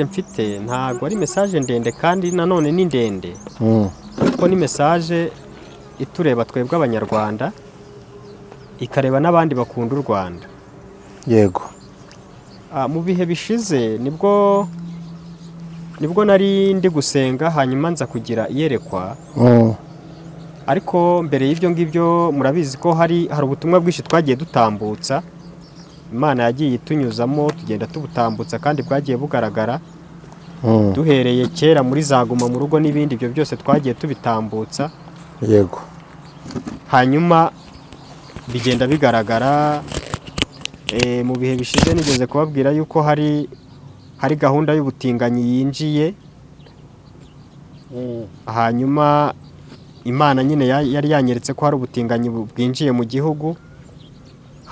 Mfite ntabwo ari message ndende kandi nanone ni ndende, kuko ni message itureba twebwe Abanyarwanda, ikareba n'abandi bakunda u Rwanda. Yego. Mu bihe bishize nibwo nari ndi gusenga, hanyuma nza kugira iyerekwa. Ariko mbere y'ibyo ngibyo murabizi ko hari ubutumwa bwinshi twagiye dutambutsa, Imana yagiye itunyuzamo tugenda tubutambutsa kandi bwagiye bugaragara. Duhereye kera muri zaguma mu rugo n'ibindi, ibyo byose twagiye tubitambutsa. Yego. Hanyuma bigenda bigaragara. Mu bihe bishize nigeze kubabwira yuko hari gahunda y'ubutinganyi yinjiye. Hanyuma Imana nyine yari yanyeretse ko hari ubutinganyi bwinjiye mu gihugu.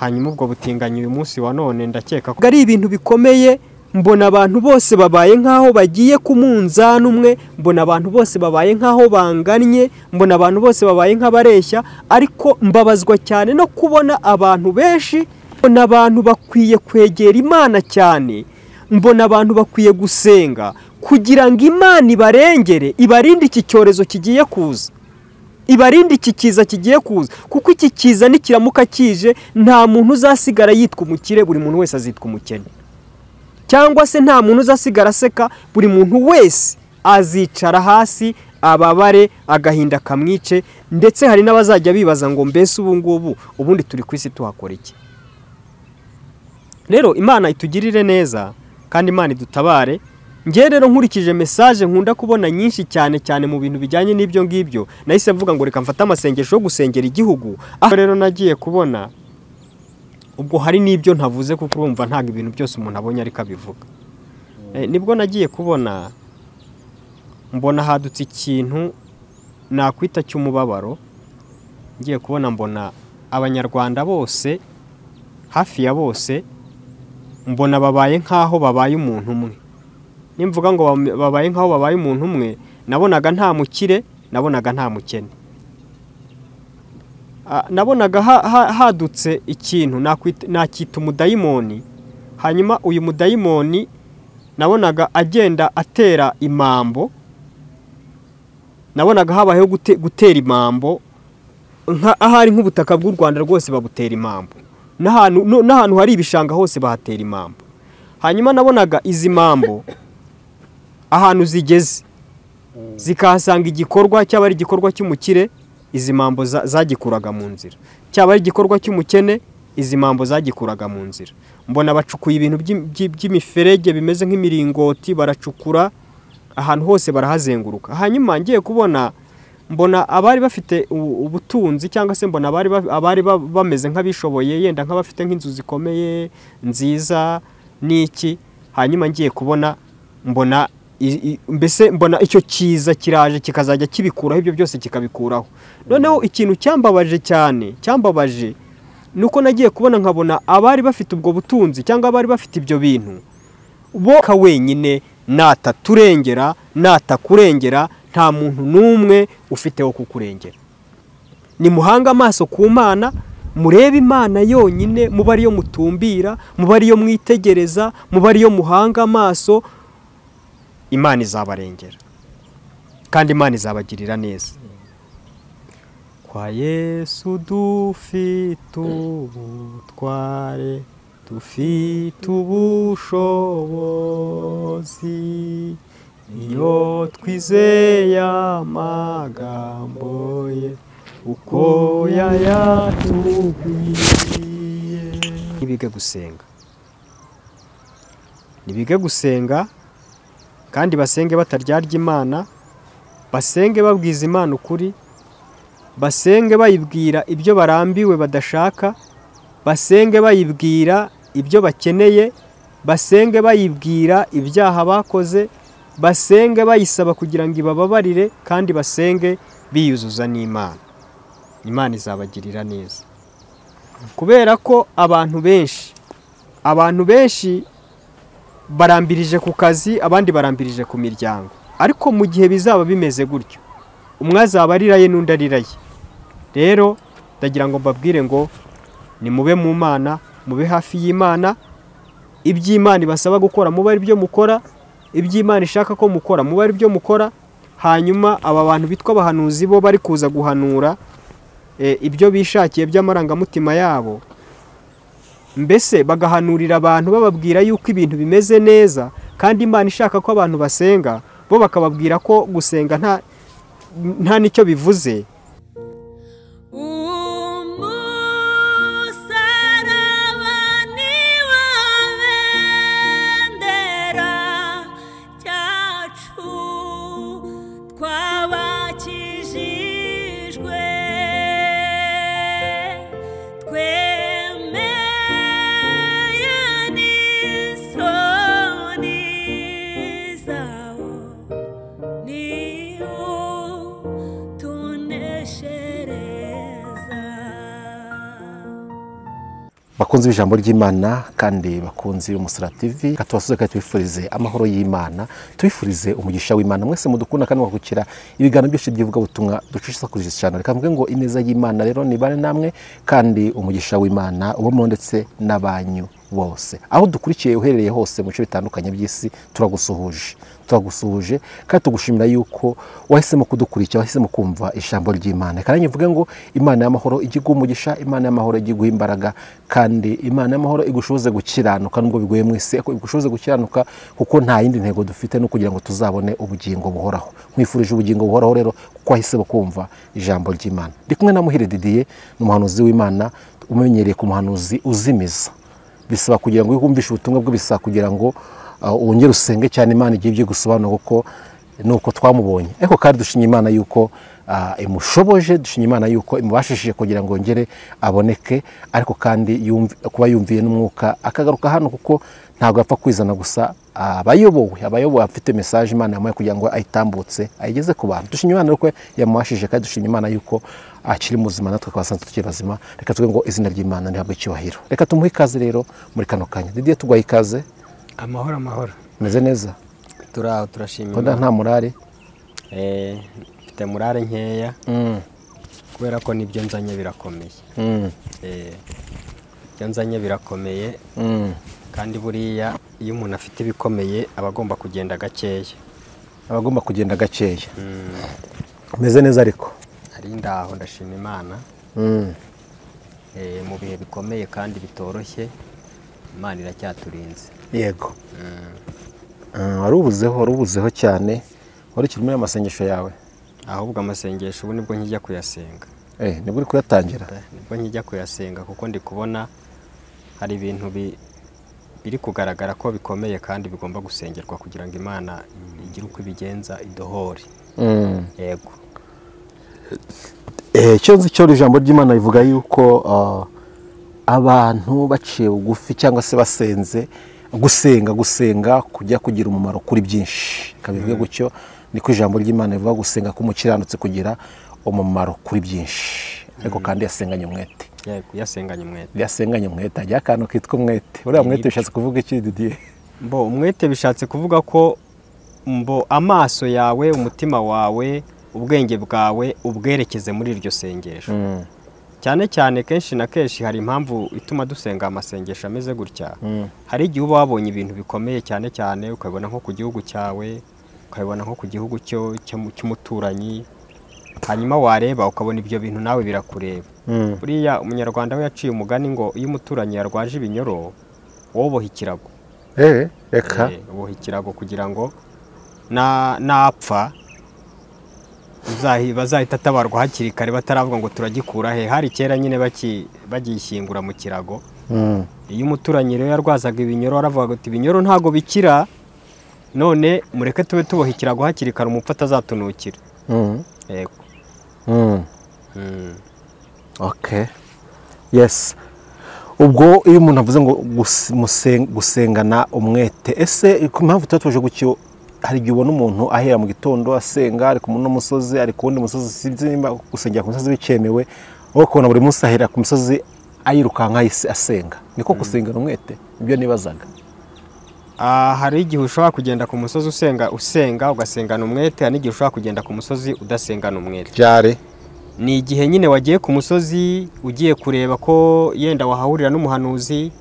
Hanyuma ubwo butinganyi uyu munsi wa none ndakeka ko ari ibintu bikomeye. Mbona abantu bose babaye nkaho bagiye ku munzani umwe, mbona abantu bose babaye nkaho banganye, mbona abantu bose babaye nk'abareshya. Ariko mbabazwa cyane no kubona abantu benshi, mbona abantu bakwiye kwegera Imana cyane, mbona abantu bakwiye gusenga kugira ngo Imana ibarengere, ibarinde iki cyorezo kigiye kuza, ibarinde iki kiza kigiye kuza. Kuko iki kiza nikiramuka kije nta muntu uzasigara yitwa umukire, buri muntu wese azitwa umukene. Cyangwa se nta muntu uzasigara aseka, buri muntu wese azicara hasi ababare, agahinda kamwice. Ndetse hari n'abazajya bibaza ngo mbese ubu ngubu ubundi turi ku isi tuhakora iki? Rero Imana itugirire neza kandi Imana idutabare. Nge rero nkurikije message nkunda kubona nyinshi cyane cyane mu bintu bijyanye n'ibyo ngibyo, nahise mvuga ngo reka mfate amasengesho yo gusengera igihugu. Aho rero nagiye kubona ubwo hari n'ibyo ntavuze, kuko urumva ntago ibintu byose umuntu abonye ariko abivuga. Nibwo nagiye kubona mbona hadutse ikintu nakwita cy'umubabaro. Ngiye kubona mbona Abanyarwanda bose hafi ya bose mbona babaye nkaho babaye umuntu umwe. Nimvuga ngo babaye nkaho babaye umuntu umwe, nabonaga nta mukire, nabonaga nta mukene. Nabonaga hadutse ikintu nakita umudayimoni. Hanyuma uyu mudayimoni nabonaga agenda atera imambo, nabonaga habayeho gutera imambo, ahari nk'ubutaka bw'u Rwanda rwose babutera imambo, n'ahantu hari ibishanga hose bahatera imambo. Hanyuma nabonaga izi mambo ahantu zigeze zikahasanga igikorwa, cyaba ari igikorwa cy'umukire izi mambo zagikuraga mu nzira, cyaba ari igikorwa cy'umukene izi mambo zagikuraga mu nzira. Mbona bacukuye ibintu by'imiferege bimeze nk'imiringoti, baracukura ahantu hose barahazenguruka. Hanyuma ngiye kubona mbona abari bafite ubutunzi, cyangwa se mbona abari bameze nk'abishoboye, yenda nk'abafite nk'inzu zikomeye nziza n'iki. Hanyuma ngiye kubona mbona mbese mbona icyo kiza kiraje kikazajya kibikuraho ibyo byose kikabikuraho. Noneho ikintu cyambabaje cyane, cyambabaje nuko nagiye kubona nkabona abari bafite ubwo butunzi cyangwa abari bafite ibyo bintu bo wenyine nataturengera, natakurengera, nta muntu n'umwe ufite wo kukurengera. Ni muhanga amaso ku Mana, murebe Imana yonyine, muba ariyo mutumbira, muba ariyo mwitegereza, muba ariyo muhanga amaso. Imana izabarengera kandi Imana izabagirira neza. Kwa Yesu dufite ubutware, dufite ubushobozi, iyo twizeye amagambo ye uko yayatubwiye. Nibige gusenga, nibige gusenga kandi basenge bataryarya Imana, basenge babwiza Imana ukuri, basenge bayibwira ibyo barambiwe badashaka, basenge bayibwira ibyo bakeneye, basenge bayibwira ibyaha bakoze, basenge bayisaba kugira ngo ibababarire, kandi basenge biyuzuza n'Imana. Imana izabagirira neza. Kubera ko abantu benshi barambirije ku kazi, abandi barambirije ku miryango. Ariko mu gihe bizaba bimeze gutyo, umwe azaba ariraye n'undi ariraye. Rero ndagira ngo mbabwire ngo nimube mu Mana, mube hafi y'Imana, iby'Imana ibasaba gukora mube ari byo mukora, Iby'Imana ishaka ko mukora muba ari byo mukora. Hanyuma aba bantu bitwa abahanuzi bo bari kuza guhanura ibyo bishakiye by'amarangamutima yabo, mbese bagahanurira abantu bababwira yuko ibintu bimeze neza kandi Imana ishaka ko abantu basenga, bo bakababwira ko gusenga nta nicyo bivuze. Bakunzi b'ijambo ry'Imana kandi bakunzi b'Umusaraba TV, katubasuze kandi tubifurize amahoro y'Imana, tubifurize umugisha w'Imana. Mwese mudukunda kandi mwakukira ibiganiro byose by'ivuga butumwa ducisha kuri cyane. Reka mvuge ngo ineza y'Imana rero nibane namwe kandi umugisha w'Imana ubamo ndetse n'abanyu bose. Aho dukurikiye uherereye hose mu bice bitandukanye by'isi, turagusuhuje. Turagusuhuje kandi tugushimira yuko wahisemo kudukurikira, wahisemo kumva ijambo ry'Imana. Kandi mvuge ngo Imana y'amahoro ijye umugisha, Imana y'amahoro ijye iguha imbaraga, kandi Imana y'amahoro igushoboze gukiranuka nubwo bigoye mu isi, igushoboze gukiranuka kuko nta yindi ntego dufite no kugira ngo tuzabone ubugingo buhoraho. Nkwifurije ubugingo buhoraho rero kuko wahisemo kumva ijambo ry'Imana. Ndi kumwe na Muhire Didier, n'umuhanuzi w'Imana umenyereye ku muhanuzi uzimiza. Bisaba kugira ngo wumvishe ubutumwa bwe, bisaba kugira ngo wongere usenge cyane Imana igiye byo gusobanura kuko nuko twamubonye. Ariko kandi dushimye Imana yuko imushoboje, dushimye Imana yuko imubashishije kugira ngo ngere aboneke, ariko kandi kuba yumviye n'umwuka akagaruka hano kuko ntabwo apfa kwizana gusa. Abayobowe afite message Imana yamuhaye kugira ngo ayitambutse ayigeze ku bantu. Dushimye Imana yuko yamubashishije kandi dushimye Imana yuko akiri muzima natwe twasanze tukiri bazima. Reka tuvuge ngo izina ry'Imana rihabwe icyubahiro. Reka tumuhe ikaze rero muri kano kanya. Didier, tugwaye ikaze. Amahoro amahoro. Meze neza? Turaho turashimira. Konda nta murare? Mfite murare nkeya. Kubera ko nibyo nzanye birakomeye. Ibyo nzanye birakomeye. Kandi buriya iyo umuntu afite ibikomeye aba agomba kugenda gakeya. Aba agomba kugenda gakeya. Meze neza ariko? Ari ndaho ndashima Imana. Mu bihe bikomeye kandi bitoroshye Imana iracyaturinze. Yego. Wari ubuzeho cyane, wari ukiri muri amasengesho yawe? Ahubwo amasengesho ubu nibwo nkijya kuyasenga. Nibwo uri kuyatangira? Nibwo nkijya kuyasenga kuko ndi kubona hari ibintu biri kugaragara ko bikomeye kandi bigomba gusengerwa kugira ngo Imana igire uko ibigenza idohore. Yego. Icyo nzi cyo ijambo ry'Imana rivuga yuko abantu baciye bugufi cyangwa se basenze, gusenga kujya kugira umumaro kuri byinshi. Kabivuge gutyo, niko ijambo ry'Imana rivuga, gusenga k'umukiranutsi kugira umumaro kuri byinshi. Ariko kandi yasenganye umwete. Yego, yasenganye umwete. Yasenganye umwete, ajya akantu kitwa umwete. Uriya mwete bishatse kuvuga iki Didier? Mbo umwete bishatse kuvuga ko mbo amaso yawe, umutima wawe, ubwenge bwawe ubwerekeze muri iryo sengesho. Cyane cyane kenshi na kenshi hari impamvu ituma dusenga amasengesho ameze gutya. Hari igihe uba wabonye ibintu bikomeye cyane cyane ukabibona nko ku gihugu cyawe, ukabibona nko ku gihugu cy'umuturanyi, hanyuma wareba ukabona ibyo bintu nawe birakureba. Buriya umunyarwanda we yaciye umugani ngo iyo umuturanyi yarwaje ibinyoro wowe uboha ikirago. Reka uboha ikirago kugira ngo napfa bazahita atabarwa hakiri kare bataravuga ngo turagikura he. Hari kera nyine bagishyingura mu kirago. Iyo umuturanyi rero yarwazaga ibinyoro aravuga ati ibinyoro ntago bikira, none mureke tube tuboha ikirago hakiri kare umupfu atazatunukira. Yego. Okay. Yes. Ubwo iyo umuntu avuze ngo gusengana umwete, ese ku mpamvu tuba tuje gutyo, hari igihe ubona umuntu ahera mu gitondo asenga ari ku musozi, ari ku wundi musozi, sinzi nimba gusengera ku musozi bikemewe, wowe ukabona buri munsi ahera ku musozi ayirukanka asenga. Niko gusengana umwete? Ibyo nibazaga. Hari igihe ushobora kugenda ku musozi usenga ugasengana umwete, hari n'igihe ushobora kugenda ku musozi udasengana umwete. Byari Ni igihe nyine wagiye ku musozi ugiye kureba ko yenda wahahurira n'umuhanuzi.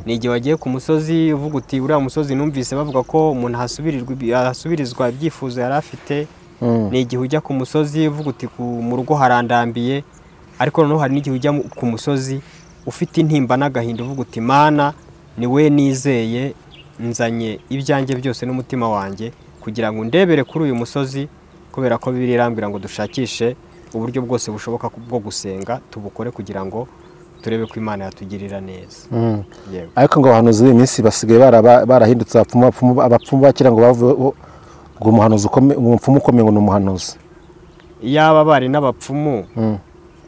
Ni igihe wagiye ku musozi uvuga uti uriya musozi numvise bavuga ko umuntu ahasubirizwa ibyifuzo yari afite. Ni igihe ujya ku musozi uvuga uti mu rugo harandambiye. Ariko noneho hari n'igihe ujya ku musozi ufite intimba n'agahinda uvuga uti Mana ni we nizeye, nzanye ibyanjye byose n'umutima wanjye kugira ngo ndebere kuri uyu musozi, kubera ko Bibiliya irambwira ngo dushakishe uburyo bwose bushoboka bwo gusenga tubukore kugira ngo turebe ko Imana yatugirira neza. Yego. Ariko ngo abahanuzi b'iyi minsi basigaye barahindutse abapfumu bakira ngo bavuye ngo umuhanuzi ukomeye, umupfumu ukomeye ngo ni umuhanuzi. Iyaba bari n'abapfumu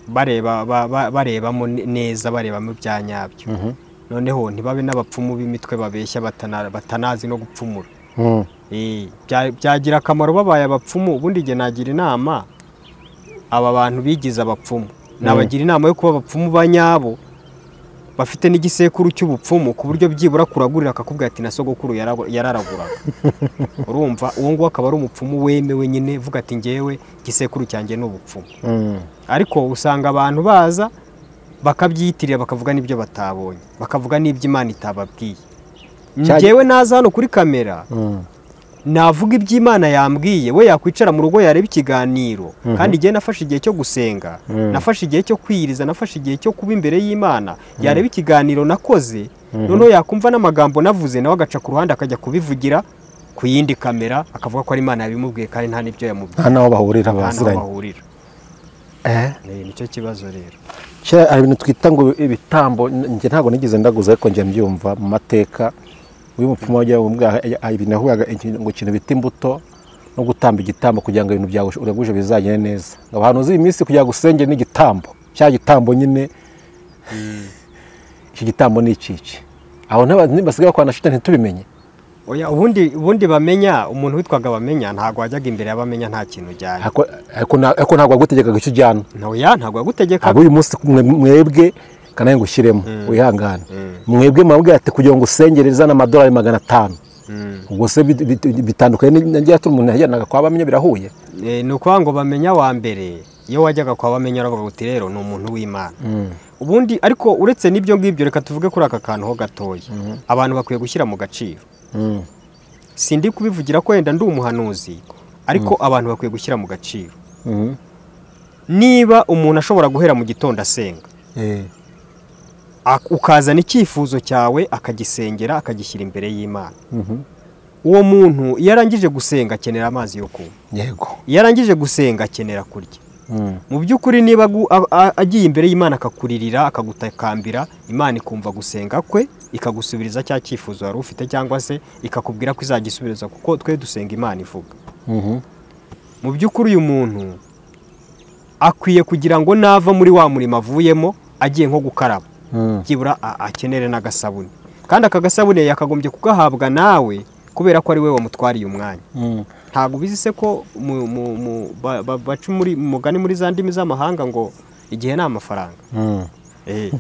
bareba barebamo neza, barebamo ibya nyabyo. Noneho ntibabe n'abapfumu b'imitwe babeshya batanazi no gupfumura. Byagira akamaro babaye abapfumu. Ubundi igihe nagira inama aba bantu bigize abapfumu, nabagira inama yo kuba abapfumu banyabo bafite n'igisekuru cy'ubupfumu, ku buryo byibura kuragurira akakubwira ati na sogokuru yararaguraga. Urumva uwo nguwo akaba ari umupfumu wemewe nyine, vuga ati ngewe igisekuru cyanjye ni ubupfumu. Ariko usanga abantu baza bakabyiyitirira, bakavuga n'ibyo batabonye, bakavuga n'ibyo Imana itababwiye. Ngewe naza hano kuri kamera navuga iby'Imana yambwiye, we yakwicara mu rugo yareba ikiganiro. Kandi igihe nafashe igihe cyo gusenga, nafashe igihe cyo kwiyiriza, nafashe igihe cyo kuba imbere y'Imana, yareba ikiganiro nakoze, noneho yakumva n'amagambo navuze, nawe agaca ku ruhande akajya kubivugira ku yindi kamera, akavuga ko ari Imana yabimubwiye kandi nta n'ibyo yamubwiye. Nta n'aho bahurira baziranye. Nicyo kibazo rero. Hari ibintu twita ngo ibitambo, njye ntabwo nigeze ndaguza ariko njye mbyumva mu mateka. Uyu mupfumu wajya ibintu yavugaga ngo ikintu bita imbuto no gutamba igitambo kugira ngo ibintu byawe uraguje bizagende neza. Abahanuzi iyi minsi kugira ngo usenge n'igitambo, cya gitambo nyine, iki gitambo ni iki? Aho ntibasigaye bakwana shitani ntitubimenye. Oya, ubundi bamenya, umuntu witwaga bamenya ntago wajyaga imbere y'abamenya nta kintu ujyana. Ariko ntago wagutegekaga icyo ujyana. Oya, ntago yagutegekaga. Abo uyu munsi mwebwe kanaye ngushyiremo wihangane. Mwebwe mwabwira ati kugira ngo usengereze n'amadolari 500. Ubwo se bitandukanye n'ngiye ati umuntu yajyanaga kwa bamenya birahuye. Ni ukuvuga ngo bamenya wa mbere iyo wajyaga kwa bamenya uravuga uti rero ni umuntu w'Imana. Ubundi ariko uretse n'ibyo ngibyo reka tuvuge kuri aka kantu ho gatoya. Abantu bakwiye gushyira mu gaciro. Sindi kubivugira ko wenda ndi umuhanuzi, ariko abantu bakwiye gushyira mu gaciro. Niba umuntu ashobora guhera mu gitondo asenga, ukazana icyifuzo cyawe akagisengera akagishyira imbere y'Imana, uwo muntu iyo arangije gusenga akenera amazi yo kunywa. Yego. Iyo arangije gusenga akenera kurya. Mu by'ukuri niba agiye imbere y'Imana akakuririra akagutakambira, Imana ikumva gusenga kwe ikagusubiriza cya cyifuzo wari ufite, cyangwa se ikakubwira ko izagisubiriza, kuko twe dusenga Imana ivuga. Mu by'ukuri uyu muntu akwiye kugira ngo nava muri wa murimo avuyemo agiye nko gukaraba, byibura akenere n'agasabune, kandi aka gasabune yakagombye kugahabwa nawe kubera ko ari we wamutwariye umwanya. Ntabwo ubizi se ko baca muri mugani muri za ndimi z'amahanga ngo igihe ni amafaranga,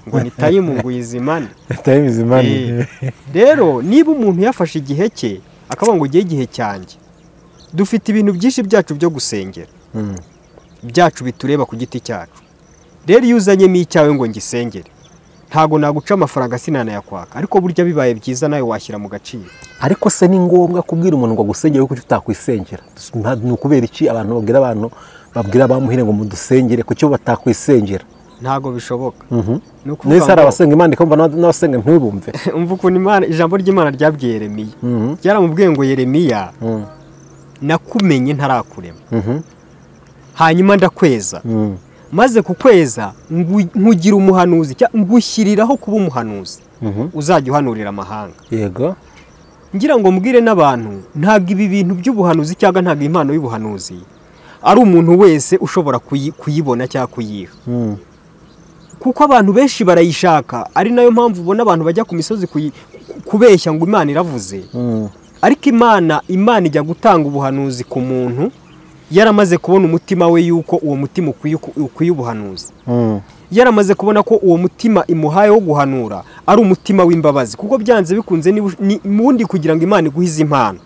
ngo ni time ngo is money. Time is money. Rero niba umuntu yafashe igihe cye akavuga ngo ugiye igihe cyanjye, dufite ibintu byinshi byacu byo gusengera, byacu bitureba ku giti cyacu. Rero iyo uzanyemo icyawe ngo ngisengere, ntago naguca amafaranga sinanayakwaka, ariko burya bibaye byiza nawe washyira mu gaciro. Ariko se ni ngombwa kubwira umuntu ngo agusengere kuko utakwisengera? Ni ukubera iki abantu babwira abantu babwira bamuhire ngo mudusengere kuki batakwisengera? Ntago bishoboka. Nese hari abasenga Imana ikumva n'abasenga ntibumve. Umva ukuntu Imana, ijambo ry'Imana ryabwiye Yeremiya, ryaramubwiye ngo Yeremiya, nakumenye ntarakurema, hanyuma ndakweza, maze kukweza nkugira umuhanuzi, ngushyiriraho kuba umuhanuzi uzajya uhanurira amahanga. Yego. Ngira ngo mbwire n'abantu, ntabwo ibi bintu by'ubuhanuzi cyangwa ntabwo impano y'ubuhanuzi ari umuntu wese ushobora kuyibona cyangwa kuyiha. Kuko abantu benshi barayishaka, ari nayo mpamvu ubona abantu bajya ku misozi kubeshya ngo Imana iravuze. Ariko Imana ijya gutanga ubuhanuzi ku muntu yaramaze kubona umutima we yuko uwo mutima ukwiye ubuhanuzi. Yaramaze kubona ko uwo mutima imuhaye wo guhanura ari umutima w'imbabazi, kuko byanze bikunze ni kugira ngo Imana iguhe izi impano,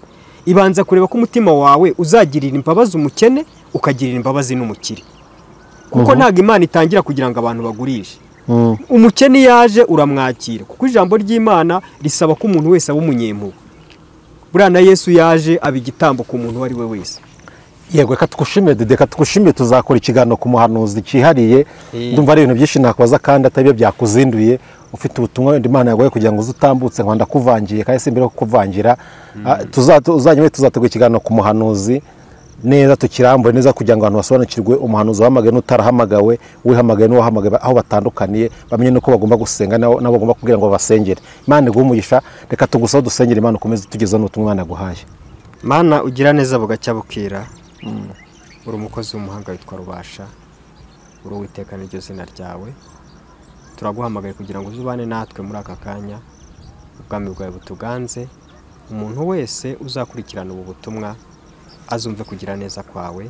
ibanza kureba ko umutima wawe uzagirira imbabazi umukene, ukagirira imbabazi n'umukire. Kuko ntabwo Imana itangira kugira ngo abantu bagurishe. Umukene yaje uramwakira, kuko ijambo ry'Imana risaba ko umuntu wese aba umunyempuhwe. Buriya na Yesu yaje aba igitambo ku muntu uwo ari we wese. Yego, reka tugushimire Dede, reka tugushimire, tuzakora ikiganiro ku muhanuzi cyihariye. Ndumva ari ibintu byinshi nakubaza kandi atari byo byakuzinduye. Ufite ubutumwa wenda Imana yaguhaye kugira ngo uze utambutse, nkaba ndakuvangiye kandi si mbere yo kukuvangira. Uzanyuma tuzategura ikiganiro ku muhanuzi neza, tukirambure neza kugira ngo abantu basobanukirwe umuhanuzi wahamagawe n'utarahamagawe, uwihamagawe n'uwahamagawe, aho batandukaniye, bamenye n'uko bagomba gusenga nabo bagomba kugira ngo basengere. Imana iguhe umugisha, reka tugusabe dusengere Imana ukomeze utugezeho n'ubutumwa Imana yaguhaye. Mana ugira neza bugacya bukira, uri umukozi w'umuhanga witwa Rubasha, uri Uwiteka n'iryo zina ryawe. Turaguhamagaye kugira ngo uzubane natwe muri aka kanya, ubwami bwawe butuganze, umuntu wese uzakurikirana ubu butumwa azumve kugira neza kwawe,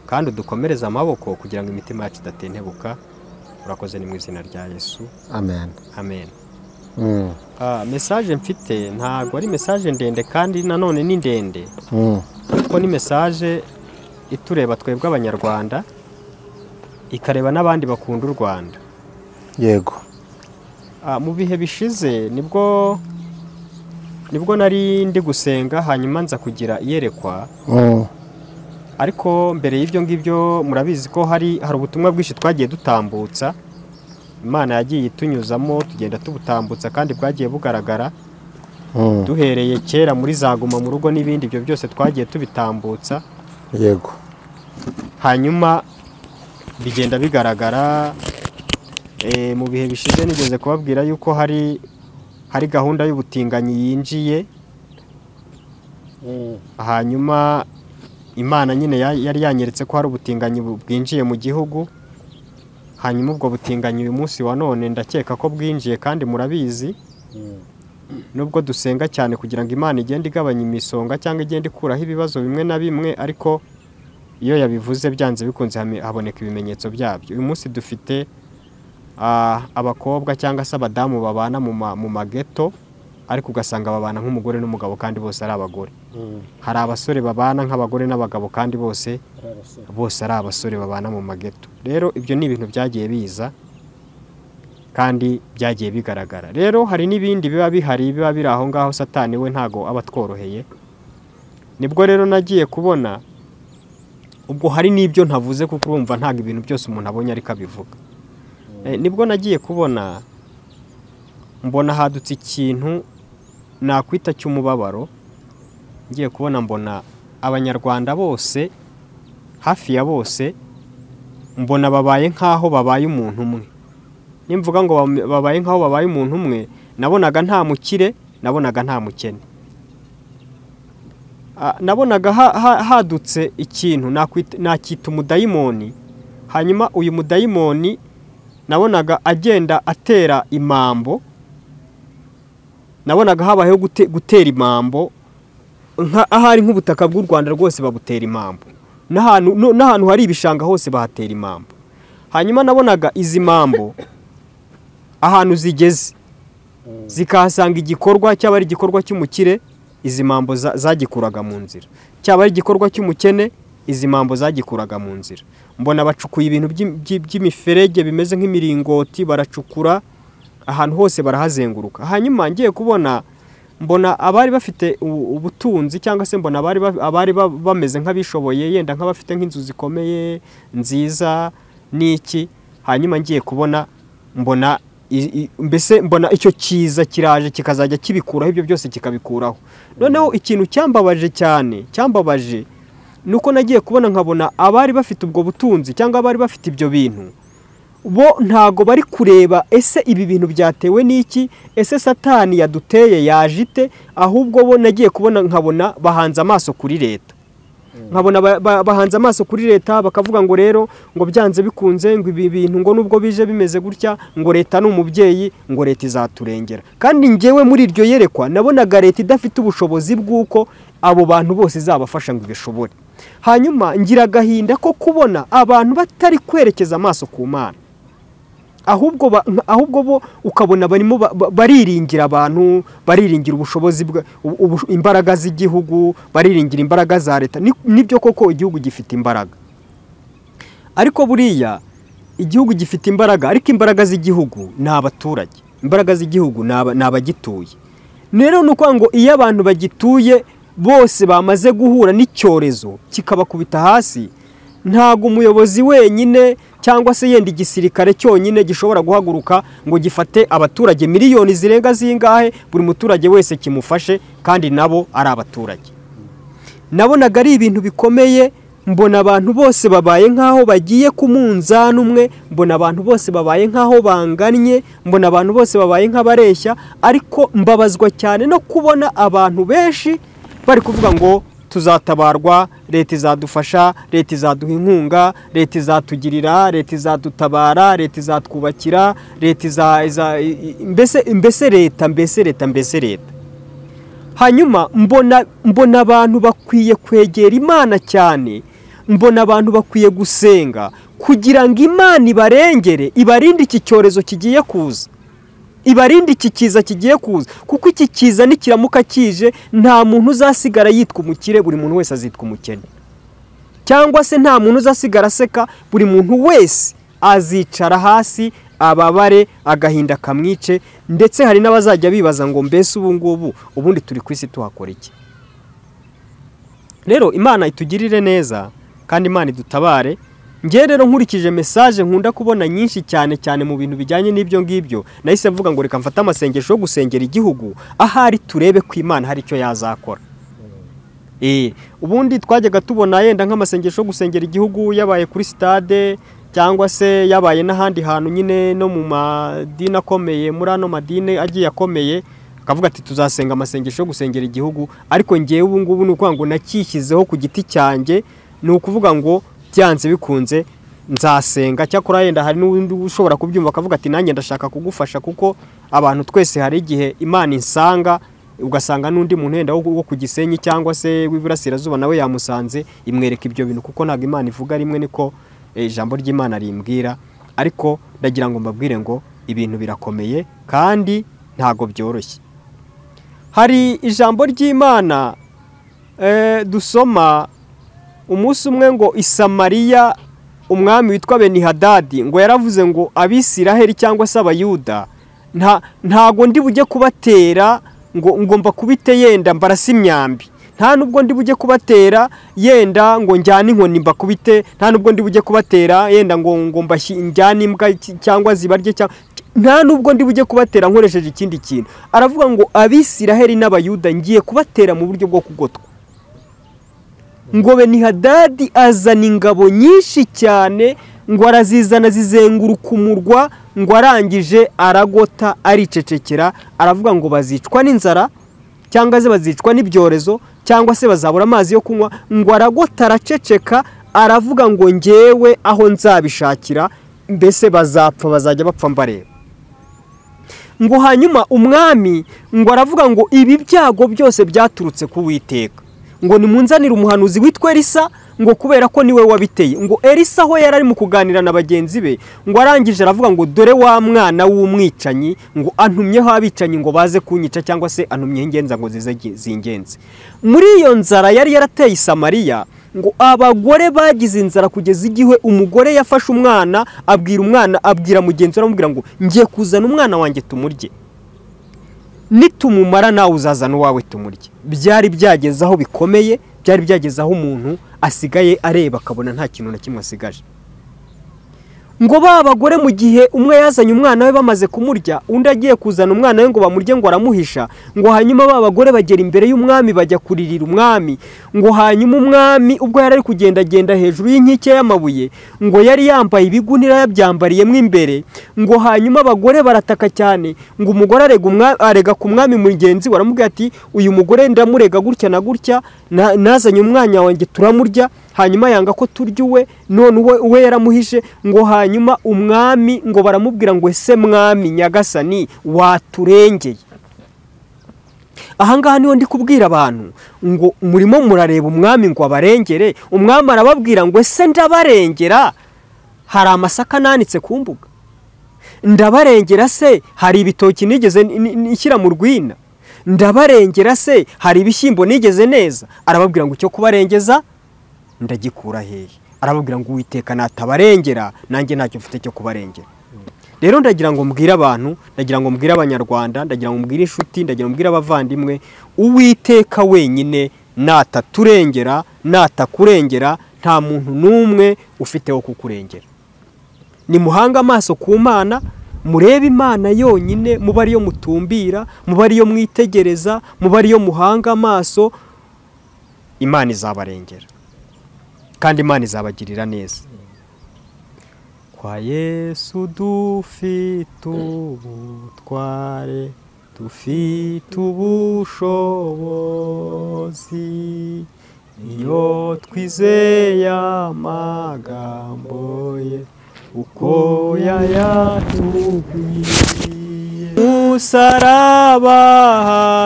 kandi udukomereze amaboko kugira ngo imitima yacu idatentebuka. Urakoze, ni mu izina rya Yesu. Amen. Amen. Message mfite ntabwo ari message ndende, kandi nanone ni ndende, kuko ni message itureba twebwe Abanyarwanda, ikareba n'abandi bakunda u Rwanda. Yego. Mu bihe bishize nibwo nari ndi gusenga, hanyuma nza kugira iyerekwa. Ariko mbere y'ibyo ngibyo murabizi ko hari ubutumwa bwinshi twagiye dutambutsa, Imana yagiye itunyuzamo tugenda tubutambutsa kandi bwagiye bugaragara. Duhereye kera muri zaguma mu rugo n'ibindi, ibyo byose twagiye tubitambutsa. Yego. Hanyuma bigenda bigaragara. Mu bihe bishize nigeze kubabwira yuko hari gahunda y'ubutinganyi yinjiye. Hanyuma Imana nyine yari yanyeretse ko hari ubutinganyi bwinjiye mu gihugu. Hanyuma ubwo butinganyi uyu munsi wa none ndakeka ko bwinjiye, kandi murabizi. Nubwo dusenga cyane kugira ngo Imana igende igabanya imisonga cyangwa igende ikuraho ibibazo bimwe na bimwe, ariko iyo yabivuze byanze bikunze haboneka ibimenyetso byabyo. Uyu munsi dufite abakobwa cyangwa se abadamu babana mu mageto, ariko ugasanga babana nk'umugore n'umugabo kandi bose ari abagore. Hari abasore babana nk'abagore n'abagabo kandi bose ari abasore babana mu mageto. Rero ibyo ni ibintu byagiye biza kandi byagiye bigaragara. Rero hari n'ibindi biba bihari, biba biri aho ngaho, Satani we ntago aba atworoheye. Nibwo rero nagiye kubona ubwo hari n'ibyo ntavuze, kuko urumva ntago ibintu byose umuntu abonye ariko abivuga. Nibwo nagiye kubona mbona hadutse ikintu nakwita cy'umubabaro. Ngiye kubona mbona Abanyarwanda bose hafi ya bose mbona babaye nkaho babaye umuntu umwe. Nimvuga ngo babaye nkaho babaye umuntu umwe, nabonaga nta mukire, nabonaga nta mukene. Nabonaga hadutse ikintu nakwita umudayimoni. Hanyuma uyu mudayimoni nabonaga agenda atera imambo, nabonaga habayeho gutera imambo, ahari nk'ubutaka bw'u Rwanda rwose babutera imambo, n'ahantu hari ibishanga hose bahatera imambo. Hanyuma nabonaga izi mambo ahantu zigeze zikahasanga igikorwa, cyaba ari igikorwa cy'umukire izi mambo zagikuraga mu nzira, cyaba ari igikorwa cy'umukene izi mambo zagikuraga mu nzira. Mbona bacukuye ibintu by'imiferege bimeze nk'imiringoti, baracukura ahantu hose barahazenguruka. Hanyuma ngiye kubona mbona abari bafite ubutunzi cyangwa se mbona abari bameze nk'abishoboye, yenda nk'abafite nk'inzu zikomeye nziza n'iki. Hanyuma ngiye kubona mbona mbese mbona icyo kiza kiraje kikazajya kibikuraho ibyo byose kikabikuraho. Noneho ikintu cyambabaje cyane, cyambabaje nuko nagiye kubona nkabona abari bafite ubwo butunzi cyangwa abari bafite ibyo bintu bo ntago bari kureba ese ibi bintu byatewe n'iki, ese Satani yaduteye yajite, ahubwo bo nagiye kubona nkabona bahanze amaso kuri leta. Nkabona bahanze amaso kuri leta bakavuga ngo rero ngo byanze bikunze ngo ibi bintu ngo nubwo bije bimeze gutya ngo leta ni umubyeyi, ngo leta izaturengera. Kandi njyewe muri iryo yerekwa nabonaga leta idafite ubushobozi bw'uko abo bantu bose izabafasha ngo ibishobore. Hanyuma ngira agahinda ko kubona abantu batari kwerekeza amaso ku Mana, ahubwo bo ukabona barimo bariringira abantu, bariringira ubushobozi imbaraga z'igihugu, bariringira imbaraga za leta. Nibyo koko igihugu gifite imbaraga, ariko buriya Igihugu gifite imbaraga, ariko imbaraga z'igihugu ni abaturage, imbaraga z'igihugu ni abagituye. Rero ni ukuvuga ngo iyo abantu bagituye bose bamaze guhura n'icyorezo kikabakubita hasi, ntabwo umuyobozi wenyine cyangwa se yenda igisirikare cyonyine gishobora guhaguruka ngo gifate abaturage miliyoni zirenga zingahe, buri muturage wese kimufashe, kandi nabo ari abaturage. Nabonaga ari ibintu bikomeye, mbona abantu bose babaye nkaho bagiye ku munzani umwe, mbona abantu bose babaye nkaho bangannye, mbona abantu bose babaye nk'abareshya. Ariko mbabazwa cyane no kubona abantu benshi bari kuvuga ngo tuzatabarwa, leta izadufasha, leta izaduha inkunga, leta izatugirira, leta izadutabara, leta izatwubakira, leta mbese leta, mbese leta, mbese leta. Hanyuma mbona abantu bakwiye kwegera Imana cyane, mbona abantu bakwiye gusenga kugira ngo Imana ibarengere, ibarinde iki cyorezo kigiye kuza, ibarinde iki kiza kigiye kuza, kuko iki kiza nikiramuka kije nta muntu uzasigara yitwa umukire, buri muntu wese azitwa umukene, cyangwa se nta muntu uzasigara aseka, buri muntu wese azicara hasi ababare, agahinda kamwice. Ndetse hari n'abazajya bibaza ngo mbese ubu ngubu ubundi turi ku isi tuhakora iki? Rero Imana itugirire neza kandi Imana idutabare. Njye rero nkurikije message nkunda kubona nyinshi cyane cyane mu bintu bijyanye n'ibyo ngibyo, nahise mvuga ngo reka mfate amasengesho yo gusengera igihugu, ahari turebe ko Imana hari icyo yazakora. Ubundi twajyaga tubona yenda nk'amasengesho yo gusengera igihugu yabaye kuri stade cyangwa se yabaye n'ahandi hantu nyine no mu madini akomeye, muri ano madini agiye akomeye, akavuga ati tuzasenga amasengesho yo gusengera igihugu. Ariko ngewe ubu ngubu ni ukuvuga ngo nakishyizeho ku giti cyanjye, ni ukuvuga ngo byanze bikunze nzasenga. Cyakora yenda hari n'undi ushobora kubyumva akavuga ati nanjye ndashaka kugufasha, kuko abantu twese hari igihe Imana insanga, ugasanga n'undi muntu yenda wo ku Gisenyi cyangwa se w'iburasirazuba nawe yamusanze, imwereka ibyo bintu, kuko ntabwo Imana ivuga rimwe, niko ijambo ry'Imana rimbwira. Ariko ndagira ngo mbabwire ngo ibintu birakomeye kandi ntago byoroshye. Hari ijambo ry'Imana dusoma umunsi umwe ngo i Samariya umwami witwa Benihadadi ngo yaravuze ngo Abisiraheli cyangwa se Abayuda ntago ndi bujye kubatera ngo ngomba kubite yenda mbarasa imyambi, nta nubwo ndi bujye kubatera yenda ngo njyane inkoni mbakubite, nta nubwo ndi bujye kubatera yenda ngo ngomba njyane imbwa cyangwa zibarye, nta nubwo ndi bujye kubatera nkoresheje ikindi kintu. Aravuga ngo Abisiraheli n'Abayuda ngiye kubatera mu buryo bwo kugotwa. Ngo Benihadadi azana ingabo nyinshi cyane, ngo arazizana zizenguruka umurwa, ngo arangije aragota aricecekera, aravuga ngo bazicwa n'inzara cyangwa se bazicwa n'ibyorezo cyangwa se bazabura amazi yo kunywa. Ngo aragota araceceka, aravuga ngo ngewe aho nzabishakira, mbese bazapfa, bazajya bapfa mbareba. Ngo hanyuma umwami ngo aravuga ngo ibi byago byose byaturutse ku Uwiteka, ngo nimunzanire umuhanuzi witwa Elisa, ngo kubera ko niwe wabiteye. Ngo Elisa aho yari ari mu kuganira na bagenzi be, ngo arangije aravuga ngo dore wa mwana w'umwicanyi, ngo antumyeho abicanyi ngo baze kunyica, cyangwa se antumyeho ingenza ngo zize zingenze. Muri iyo nzara yari yarateye i Samariya, ngo abagore bagize inzara kugeza igihe umugore yafashe umwana, abwira umwana, abwira mugenzi we, aramubwira ngo ngiye kuzana umwana wanjye tumurye, nitumumara nawe uzazana uwawe tumurye. Byari byageze aho bikomeye, byari byageze aho umuntu asigaye areba akabona nta kintu na kimwe asigaje. Ngo ba bagore mu gihe umwe yazanye umwana we bamaze kumurya, undi agiye kuzana umwana we ngo bamurye ngo aramuhisha, ngo hanyuma ba bagore bagera imbere y'umwami bajya kuririra umwami. Ngo hanyuma umwami ubwo yari ari kugendagenda hejuru y'inkike y'amabuye, ngo yari yambaye ibigunira yabyambariyemo imbere, ngo hanyuma abagore barataka cyane, ngo umugore arega ku mwami mugenzi we, aramubwira ati uyu mugore ndamurega gutya na gutya, nazanye umwana wanjye turamurya, hanyuma yanga ko turya uwe, none uwe yaramuhishe. Ngo hanyuma umwami ngo baramubwira ngo ese mwami nyagasani waturengeye. Ahangaha niho ndi kubwira abantu ngo murimo murareba umwami ngo abarengere, umwami arababwira ngo ese ndabarengera, hari amasaka nanitse ku mbuga, ndabarengera se hari ibitoki nigeze nishyira mu rwina, ndabarengera se hari ibishyimbo nigeze neza. Arababwira ngo icyo kubarengeza ndagikura hehe? Arababwira ngo Uwiteka natabarengera nanjye ntacyo mfite cyo kubarengera. Rero ndagira ngo mbwire abantu, ndagira ngo mbwire abanyarwanda, ndagira ngo mbwire inshuti, ndagira ngo mbwire abavandimwe, Uwiteka wenyine nataturengera, natakurengera, nta muntu n'umwe ufite wo kukurengera. Nimuhanga amaso ku Mana, murebe Imana yonyine, muba ariyo mutumbira, muba ariyo mwitegereza, muba ariyo muhanga amaso, Imana izabarengera kandi Imana izabagirira neza. Kwa Yesu dufite ubutware, dufite ubushobozi, iyo twizeye amagambo ye uko yayatubwiye. Musaraba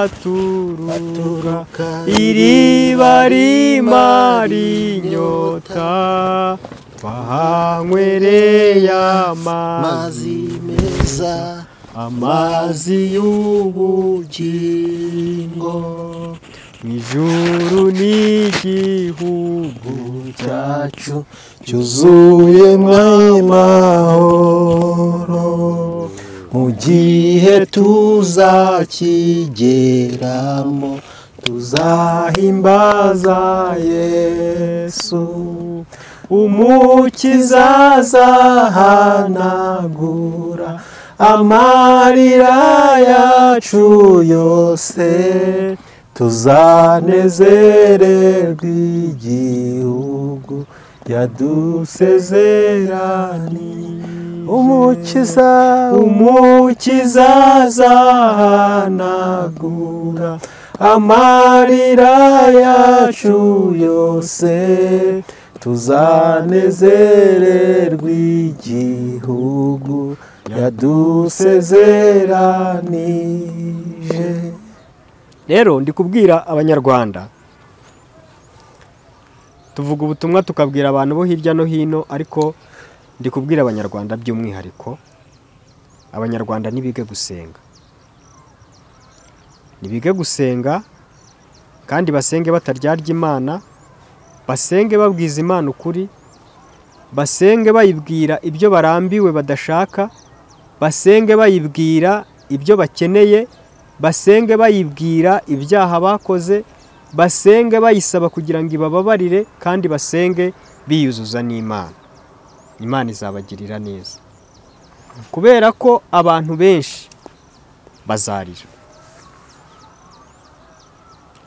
haturuka iriba rimara inyota, twahanywereye amazi meza, amazi y'ubugingo. Ijuru n'igihugu cyacu cyuzuye amahoro, mu gihe tuzakigeramo tuzahimbaza Yesu. Umukiza azahanagura amarira yacu yose, tuzanezererwa igihugu yadusezeraniye. Umukiza, Umukiza azahanagura amarira yacu yose, tuzanezererwa igihugu yadusezeranije. Rero ndi kubwira abanyarwanda, tuvuga ubutumwa tukabwira abantu bo hirya no hino, ariko ndi kubwira abanyarwanda by'umwihariko, abanyarwanda nibige gusenga. Nibige gusenga kandi basenge bataryarya Imana, basenge babwiza Imana ukuri, basenge bayibwira ibyo barambiwe badashaka, basenge bayibwira ibyo bakeneye, basenge bayibwira ibyaha bakoze, basenge bayisaba kugira ngo ibababarire, kandi basenge biyuzuza n'Imana. Imana izabagirira neza. Kubera ko abantu benshi bazarira,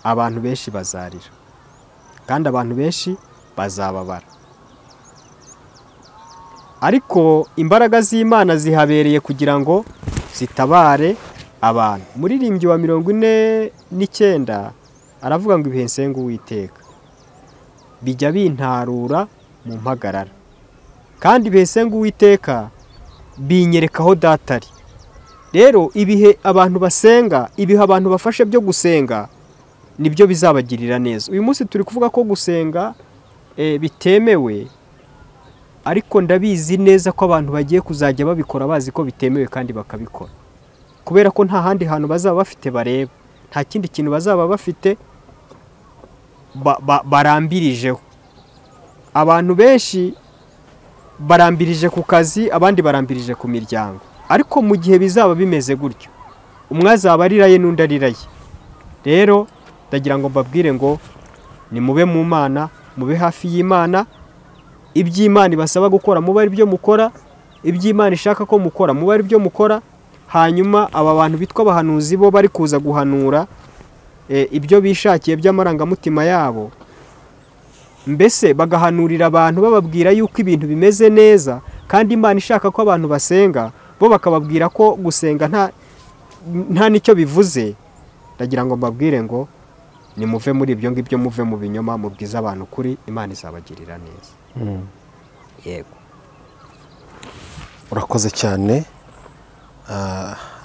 abantu benshi bazarira, kandi abantu benshi bazababara. Ariko imbaraga z'Imana zihabereye kugira ngo zitabare abantu. Muririmbyi wa 49 aravuga ngo ibihe nsenga Uwiteka bijya bintarura mu mpagarara, kandi ibihe nsenga Uwiteka binyereka aho data ari. Rero ibihe abantu basenga, ibihe abantu bafashe byo gusenga nibyo bizabagirira neza. Uyu munsi turi kuvuga ko gusenga bitemewe, ariko ndabizi neza ko abantu bagiye kuzajya babikora bazi ko bitemewe kandi bakabikora, kubera ko nta handi hantu bazaba bafite bareba, nta kindi kintu bazaba bafite barambirijeho. Abantu benshi barambirije ku kazi, abandi barambirije ku miryango. Ariko mu gihe bizaba bimeze gutyo, umwe azaba ariraye n'undi ariraye. Rero ndagira ngo mbabwire ngo nimube mu Mana, mube hafi y'Imana, iby'Imana ibasaba gukora mube ari byo mukora, iby'Imana ishaka ko mukora mube ari byo mukora. Hanyuma aba bantu bitwa abahanuzi bo bari kuza guhanura ibyo bishakiye by'amarangamutima yabo, mbese bagahanurira abantu bababwira yuko ibintu bimeze neza, kandi Imana ishaka ko abantu basenga, bo bakababwira ko gusenga nta nicyo bivuze. Ndagira ngo mbabwire ngo nimuve muri ibyo ngibyo, muve mu binyoma, mubwize abantu kuri, Imana izabagirira neza. Yego, urakoze cyane.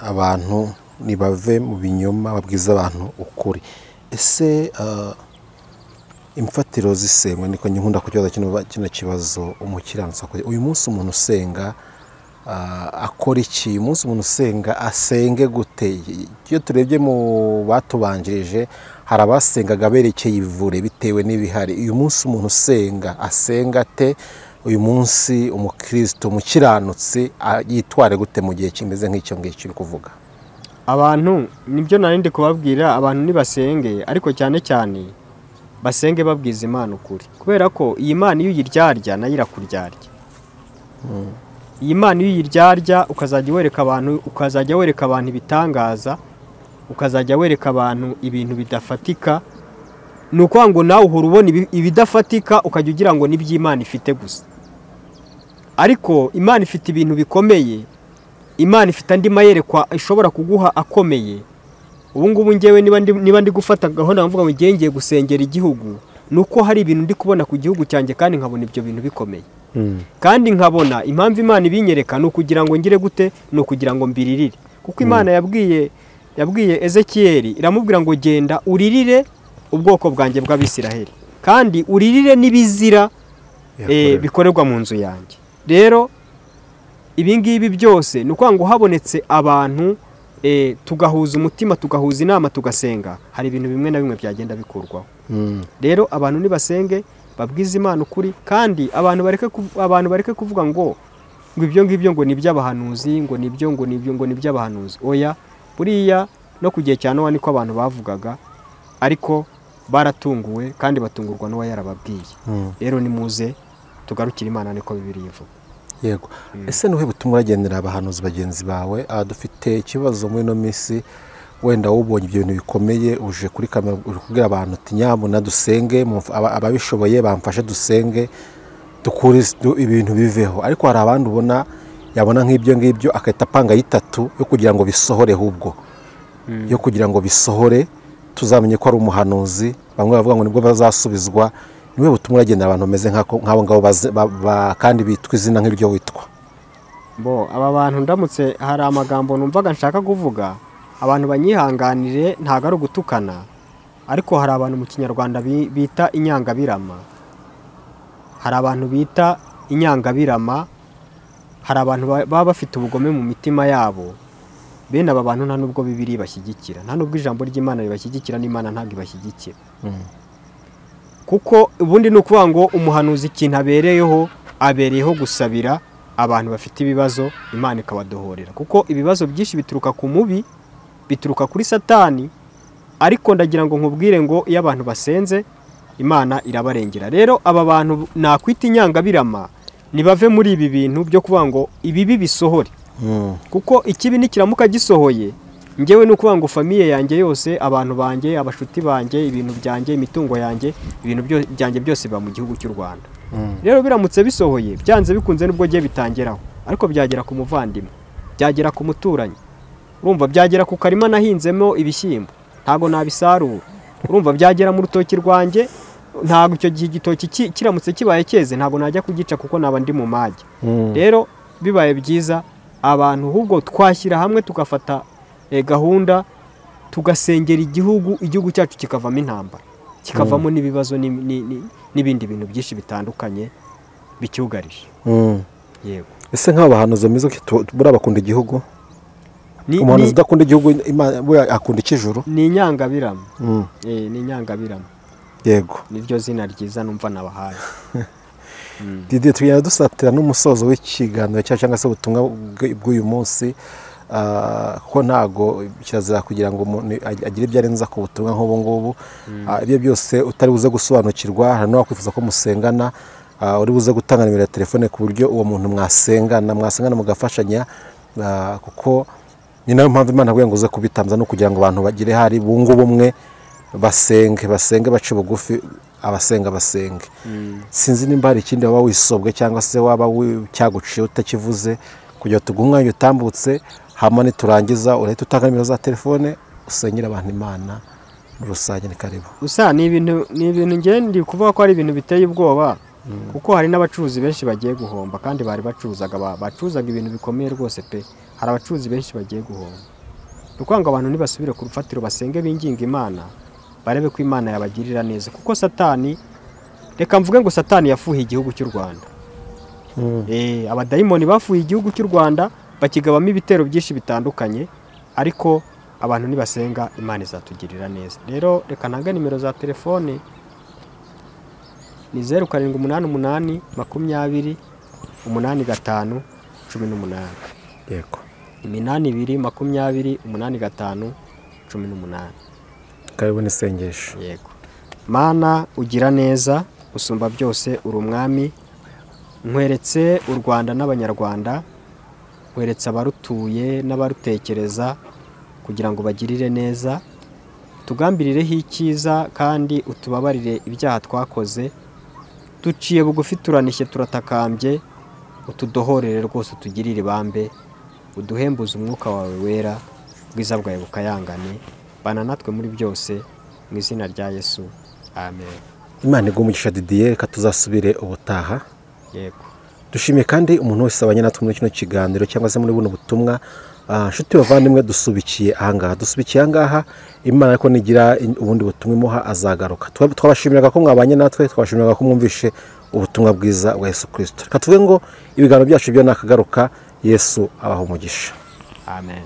Abantu nibave mu binyoma, babwize abantu ukuri. Ese imfatiro zisengwa, niko nkunda kukibaza kino kibazo umukiranutsi akoze uyu munsi, umuntu usenga akora iki? Uyu munsi umuntu usenga asenge gute? Iyo turebye mu batubanjirije hari abasengaga berekeye ivure bitewe n'ibihari. Uyu munsi umuntu usenga asenga ate? Uyu munsi umukristo umukiranutsi yitware gute mu gihe kimeze nk'icyo ngicyo uri kuvuga? Abantu nibyo nari ndi kubabwira, abantu nibasenge, ariko cyane cyane basenge babwiza Imana ukuri, kubera ko iyi Mana iyo uyiryarya nayo irakuryarya. Iyi Mana iyo uyiryarya ukazajya wereka abantu, ukazajya wereka abantu ibitangaza, ukazajya wereka abantu ibintu bidafatika, ni ukuvuga ngo nawe uhora ubona ibidafatika ukajya ugira ngo n'iby'Imana ifite gusa. Ariko Imana ifite ibintu bikomeye, Imana ifite andi mayerekwa ishobora kuguha akomeye. Ubu ngubu ngewe niba ndi gufata gahunda mvuga ngo ngiye gusengera igihugu, nuko hari ibintu ndi kubona ku gihugu cyanjye kandi nkabona ibyo bintu bikomeye. Kandi nkabona impamvu Imana ibinyereka ni ukugira ngo ngire gute, ni ukugira ngo mbiririre. Kuko Imana yabwiye Ezekiyeli iramubwira ngo genda uririre ubwoko bwanjye bw'Abisiraheli, kandi uririre n'ibizira bikorerwa mu nzu yanjye. Rero ibi ngibi byose ni ukuvuga ngo habonetse abantu tugahuza umutima, tugahuza inama, tugasenga, hari ibintu bimwe na bimwe byagenda bikurwaho. Rero abantu nibasenge babwize Imana ukuri, kandi abantu bareke kuvuga ngo ibyo ngibyo ngo ni iby'abahanuzi, ngo nibyo ngo nibyo ngo ni iby'abahanuzi. Oya, buriya no ku gihe cya Nowa niko abantu bavugaga, ariko baratunguwe kandi batungurwa n'uwa yarababwiye. Rero nimuze tugarukire Imana, niko Bibiliya ivuga. Yego. Ese nuhe butumwa uragenera abahanuzi bagenzi bawe? Dufite ikibazo muri no minsi, wenda ubonye ibyo bintu bikomeye uje kuri kamera uri kubwira abantu uti nyabuna dusenge, ababishoboye bamfashe dusenge dukure ibintu biveho. Ariko hari abandi ubona yabona nk'ibyo ngibyo akahita apanga yitatu yo kugira ngo bisohore, hubwo yo kugira ngo bisohore tuzamenye ko ari umuhanuzi. Bamwe bavuga ngo nibwo bazasubizwa. Niwe butumwa uragenera abantu bameze nk'abo ngabo kandi bitwa izina nk'iryo witwa? Bo aba bantu ndamutse hari amagambo numvaga nshaka kuvuga, abantu banyihanganire, ntago ari ugutukana, ariko hari abantu mu Kinyarwanda bita inyangabirama. Hari abantu bita inyangabirama, hari abantu baba bafite ubugome mu mitima yabo. Bene aba bantu nta nubwo Bibiliya ibashyigikira, nta nubwo ijambo ry'Imana ribashyigikira, n'Imana ntabwo ibashyigikira. Kuko ubundi ni ukuvuga ngo umuhanuzi ikintu abereyeho, abereyeho gusabira abantu bafite ibibazo, Imana ikabadohorera. Kuko ibibazo byinshi bituruka ku mubi, bituruka kuri Satani. Ariko ndagira ngo nkubwire ngo iyo abantu basenze Imana irabarengera. Rero aba bantu nakwita inyangabirama nibave muri ibi bintu byo kuvuga ngo ibibi bisohore. Kuko ikibi nikiramuka gisohoye, ngewe ni ukuvuga ngo famiye yanjye yose, abantu banjye, abashuti banjye, ibintu byanjye, imitungo yanjye, ibintu byanjye byose biba mu gihugu cy'u Rwanda. Rero biramutse bisohoye, byanze bikunze nubwo giye bitangeraho, ariko byagera ku muvandimwe, byagera ku muturanyi, urumva byagera ku karima nahinzemo ibishyimbo, ntago nabisarura, urumva byagera mu rutoki rwanjye, ntago icyo gihe igitoki kiramutse kibaye cyeze ntago najya kugica kuko naba ndi mu mage. Rero bibaye byiza abantu ahubwo twashyira hamwe tugafata gahunda, tugasengera igihugu, igihugu cyacu kikavamo intambara, kikavamo n'ibibazo n'ibindi bintu byinshi bitandukanye bicyugarije. Yego. Ese nk'abo bahanuzi bameze buriya bakunda igihugu? Umuhanuzi udakunda igihugu akunda ikijuru? Ni inyangabirama. Ni inyangabirama. Yego. Niryo zina ryiza numva nabahaye. Didier, tugenda dusatira n'umusozo w'ikiganiro cyacu cyangwa se ubutumwa bw'uyu munsi, ko ntago kirazira kugira ngo umuntu agire ibyo arenza ku butumwa nk'ubu ngubu. Ibyo byose utari buze gusobanukirwa, hari n'uwakwifuza ko musengana, uri buze gutanga nimero ya telefone ku buryo uwo muntu mwasengana mugafashanya, kuko ni nayo mpamvu Imana ngo uze kubitanza no kugira ngo abantu bagire hari bungu bumwe, basenge bace bugufi, abasenga basenge. Sinzi nimba hari ikindi waba wisobwe cyangwa se waba cyaguciye utakivuze, kugira tuguhe umwanya utambutse, hama niturangiza urahita utanga nimero za telefone usengera abantu Imana muri rusange. Ni karibu. Gusa ni ibintu ngiye ndi kuvuga ko ari ibintu biteye ubwoba, kuko hari n'abacuruzi benshi bagiye guhomba, kandi bari bacuruzaga ibintu bikomeye rwose pe. Hari abacuruzi benshi bagiye guhomba. Ni ukuvuga ngo abantu nibasubire ku rufatiro basenge binginga Imana, barebe ko Imana yabagirira neza. Kuko Satani, reka mvuge ngo Satani yafuhiye igihugu cy'u Rwanda. Abadayimoni bafuye igihugu cy'u Rwanda bakigabamo ibitero byinshi bitandukanye, ariko abantu nibasenga Imana izatugirira neza. Rero reka ntange nimero za telefone ni 0788 20 85 18. Yego. 82 20 85 18. Karibu n'isengesho. Yego. Mana ugira neza, usumba byose, uri umwami. Nkweretse u Rwanda n'Abanyarwanda, nkweretse abarutuye n'abarutekereza kugira ngo bagirire neza. Tugambirireho icyiza kandi utubabarire ibyaha twakoze. Duciye bugufi, turanishye, turatakambye, utudohorere rwose, utugirire ibambe, uduhembuze umwuka wawe wera, ubwiza bwawe bukayangane. Bana natwe muri byose, mu izina rya Yesu, amen. Imana iguhe umugisha Didier, reka tuzasubire ubutaha. Yego. Dushimiye kandi umuntu wese abanye natwe muri kino kiganiro cyangwa se muri buno butumwa. Nshuti bavandimwe, dusubikiye ahangaha, Imana ariko nigira ubundi butumwa imuha azagaruka. Twabashimiraga ko mwabanye natwe, twabashimiraga ko mwumvishe ubutumwa bwiza bwa Yesu Kristo. Reka tuvuge ngo ibiganiro byacu byo nakagaruka. Yesu abaha umugisha. Amen.